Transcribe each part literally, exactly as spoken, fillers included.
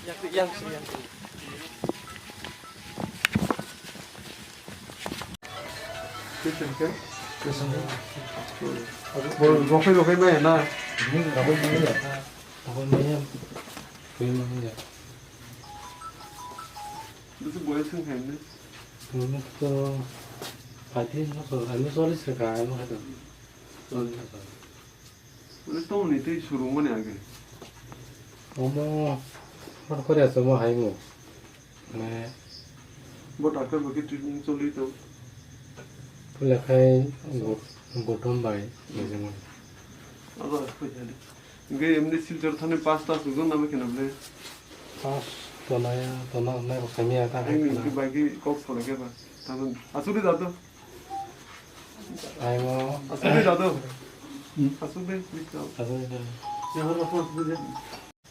Yang, yang, yang. Patient ke? Patient ke? Bo rokhai rokhai maya na? Hmm, rokhai maya. Rokhai maya. Rokhai maya. Bisi boyos wng kha hwnwi? Hwnwi to phaidi no to, ani cholish taka ano khato. Cholish taka. Mane tongni tei surungmani age. Omo hor kore asa mo hai mo. Mane bo doctor bo khe treatment choli to. Pula khai bo-, bodom bai mejemo. Abo aswk khe. Hingke emni Silchar thani pass tas nukgo nami kheno ble? Pass tonaya, tona, nai bo kami ya ta. Ang ni hingke bai khe kok salai khe ba. Tabuk aswk de dato. Ai mo. Aswk de dato. Hmm. Aswk de, please dato. Aswk de.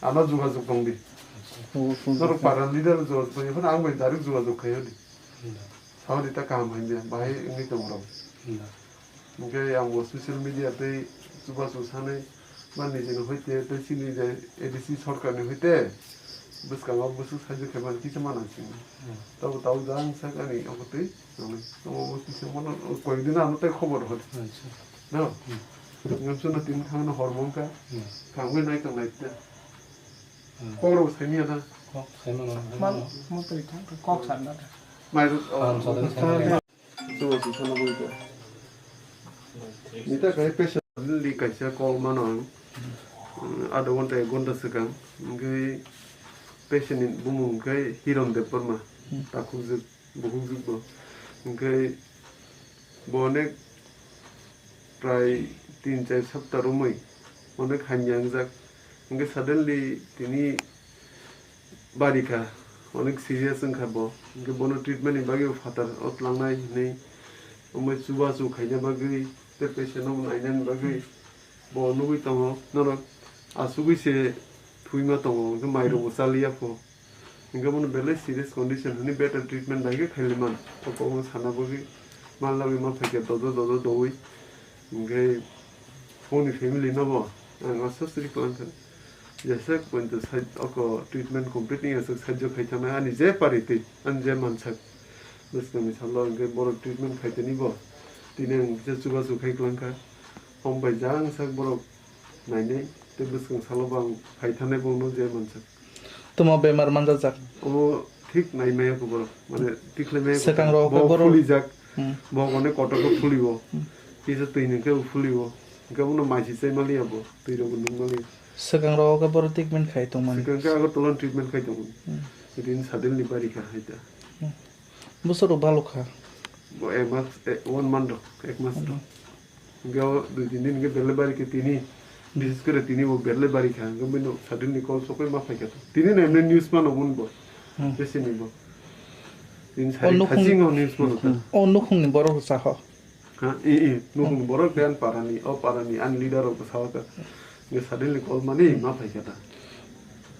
Ano jogajog tong di. Norok para leader jogajog tong di, phano ang bai direct jogajog khai di. Hmm. Sao di ta kaham hai di, bahai wngwi tong rok. Hmm. Hingke ang bo social media tei chubachu sanai ba nijini hoite tei chini je A D C sorkarni hoite bwskango bwswk sahajyo khaimani kisa mana sini. Hmm. Tabo tabo jang sak ani obo twi nangni. Obo kisa mano koyekdin ano tei khobor hodi. Acha. No? Hmm. Ngamsuna tin khangno hor mongkha. Hmm. Khangwi nai tongnai tei. Hmm. Kok rok saimanya na? Kok saimano. Mal, mal twi thang, kok sanna. Mai rok, oh, Kaam sadan oh, saimanya. Chubachu sana bui kha. Nita kai patient li kaisa call mano ang. Adha ghonta ek ghonta swkang. Hingke patient ni bumung khe Hiron Debbarma. Hmm. Takhukjwk, bukhukjwk bo. Hingke bo onek prai tin char sapta romwi onek hamya wngjak. Hingke suddenly tini barikha, onek serious wngkha bo. Hingke bono treatment ni bagwi bo phatar o tlangnai hinwi, omo chubachu khaina bagwi tei patient no nainani bagwi bo nugwi tongo. Norok asugwi se thwima tongo, hingke mairok bo chaliya pho. Hingke bono belai serious condition hinwi better treatment bai khe khailaiman. Tokbo sana bagwi manlagwi ma phaikha dodo dodo dowi. Hingke boni family no bo ang aswk sri kwlangkha. Jesa pointo side oko treatment complete ni aswk sahajyo khai thangna ani je pari twi, ani je mansak. Bwskangni salo hingke borok treatment khai tini bo. Tini ang kisa chubachu khai kwlangkha. Hom bai jang sak borok nainai tei bwskang salo bo ang phai thanai bo no je mansak. Tamo bemar manjajak? Omo thik nai maya kho borok, mane tikhlai maya kho. Swkang rok bo khe borok fulijak. Hmm. Bo hone kotor khe fulibo. Hmm. Kisa twi nung khe bo fulibo. Hingke bono mai si chai maliya bo, twi rok bo nung maliya. Swkang rok khe borok treatment khai tong mani. Swkang khe Agartala treatment khai tong mani. Hmm. Rin suddenly bari kha hai ta. Hmm. Bwswk rok balo kha? Bo ek mas, eh, one month rok, ek mas rok. Hmm. Hingke o dui tin din hingke belai bari khe tini, bises kore tini bo belai bari kha, hingke bini suddenly call sokoi ma phai kha. Tini no emne news mano bun bo, hmm, besi ni bo. Tini o sari nukhung, thaching o news mano ta. Hmm. O nukhung ni borok sa ho. Ha, i, i, nukhung ni borok tei ani para ni, o para ni ani leader rok bo sa ho ta. Hingke suddenly call mani ma phai kha ta.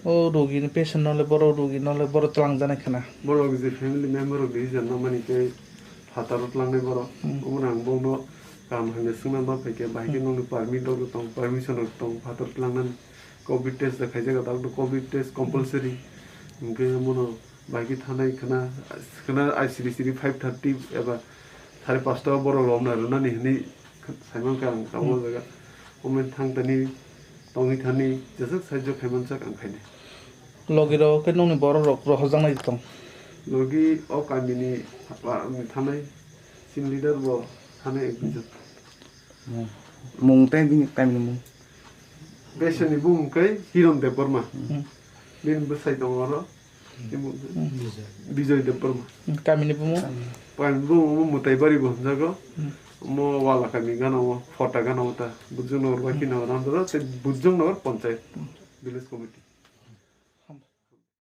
O rogi ni patient no le borok rogi no le borok twlang janai khna. Borok je family member rok decision na mani tei phataro tlangnai borok. Hmm. Omo nang bokno kaham hamya swngna ma phaikhe, bahai khe, hmm, nokni permit rok tong, permission rok tong, phatar tlangnani. Covid test da khaijak, dak do covid test compulsory. Hwnkhe omono bahai khe thanai khna, khna ai siri siri five thirty eba sare panchta o borok romna rwnani hwnwi saimankha ang tabuk, hmm, o jaga. Omo thang thani, tongwi thani, jeswk sahajyo khaimanjak ang khainai. Logi rok khe nokni borok rok rohorjaknai tong? Logi o kamini, ah, thanai, team leader bo thanai ek duijon. Hmm. Mung tei bini kamini mung? Beseni bumung khe Hiron Debbarma. Hmm. Bini bwsai tongo oro. Hmm. Bijoy Debbarma. Hmm, kamini bumung? Kamini bumung omo Mwtaibari bo hwnjago. Hmm. Omo Wala kami gana o, Phota gana o ta. Bujung Nagar bai, hmm, khe no Ramdoro, tei Bujung Nagar Panchayat. Hmm. Village committee.